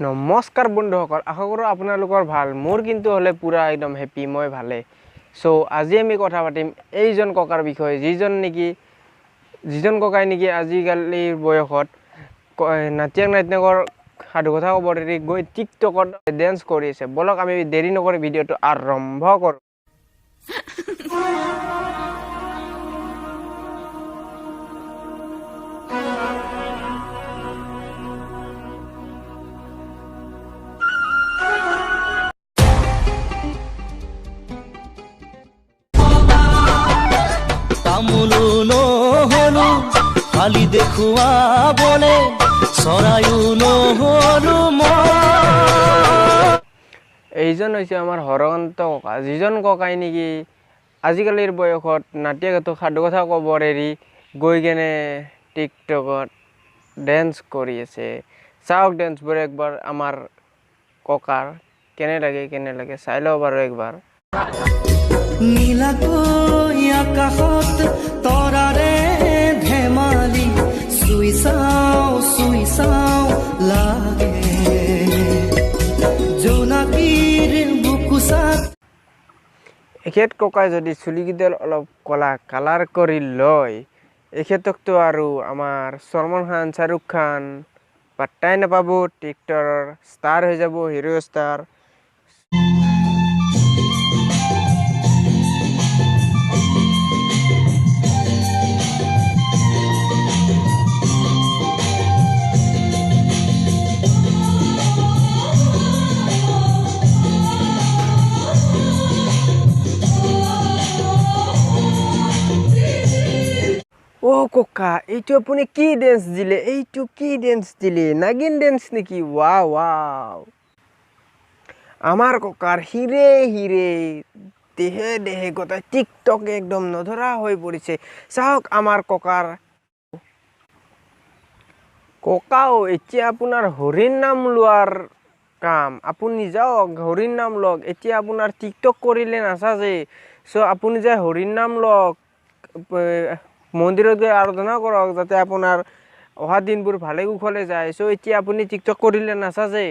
নমস্কাৰ বন্ধুসকল, আশা কৰোঁ আপোনালোকৰ ভাল। মোৰ কিন্তু হ'লে পূৰা একদম হেপী, মই ভালে। চ' আজি আমি কথা পাতিম এইজন ককাৰ বিষয়ে, যিজন ককাই নেকি আজিকালিৰ বয়সত নাতিয়েক নাতিনীয়েকৰ সাধুকথা ক'ব এৰি গৈ টিকটকত ডেন্স কৰি আছে। ব'লক আমি দেৰি নকৰি ভিডিঅ'টো আৰম্ভ কৰোঁ। তামোলো নহলো খালি দেখুৱাবলে, চৰাইও নহলো মই। এইজন হৈছে আমাৰ হৰকান্ত ককা, যিজন ককাই নেকি আজিকালিৰ বয়সত নাতিয়েকহঁতক সাধুকথা ক'বৰ এৰি গৈ কেনে টিকটকত ডেন্স কৰি আছে। চাওক ডেন্সবোৰ একবাৰ আমাৰ ককাৰ কেনে লাগে, কেনে লাগে চাই লওঁ বাৰু একবাৰ। নীলাকৈ আকাশত তৰাৰে ধেমালি, চুই চাওঁ চুই চাওঁ লাগে, জোনাকীৰ বুকুচাত। এখেত ককাই যদি চুলিকেইডাল অলপ কলা কালাৰ কৰি লয়, এখেতকতো আৰু আমাৰ ছলমান খান, শ্বাহৰুখ খান পাত্তাই নাপাব, টিকটকৰ ষ্টাৰ হৈ যাব, হিৰ' ষ্টাৰ। অ' ককা, এইটো আপুনি কি ডেন্স দিলে? এইটো কি ডেন্স দিলে? নাগিন ডেন্স নেকি? Wow wow. আমাৰ ককাৰ হিৰে হিৰে দেহে দেহে গোটেই টিকটক একদম নধৰা হৈ পৰিছে। চাওক আমাৰ ককাৰ। ককাও এতিয়া আপোনাৰ হৰিৰ নাম লোৱাৰ কাম, আপুনি যাওক হৰিৰ নাম লওক। এতিয়া আপোনাৰ টিকটক কৰিলে নাচাজে, চ' আপুনি যাই হৰিৰ নাম লওক, মন্দিৰত গৈ আৰাধনা কৰক, যাতে আপোনাৰ অহা দিনবোৰ ভালে কুশলে যায়। চ' এতিয়া আপুনি টিকটক কৰিলে নাচাজে।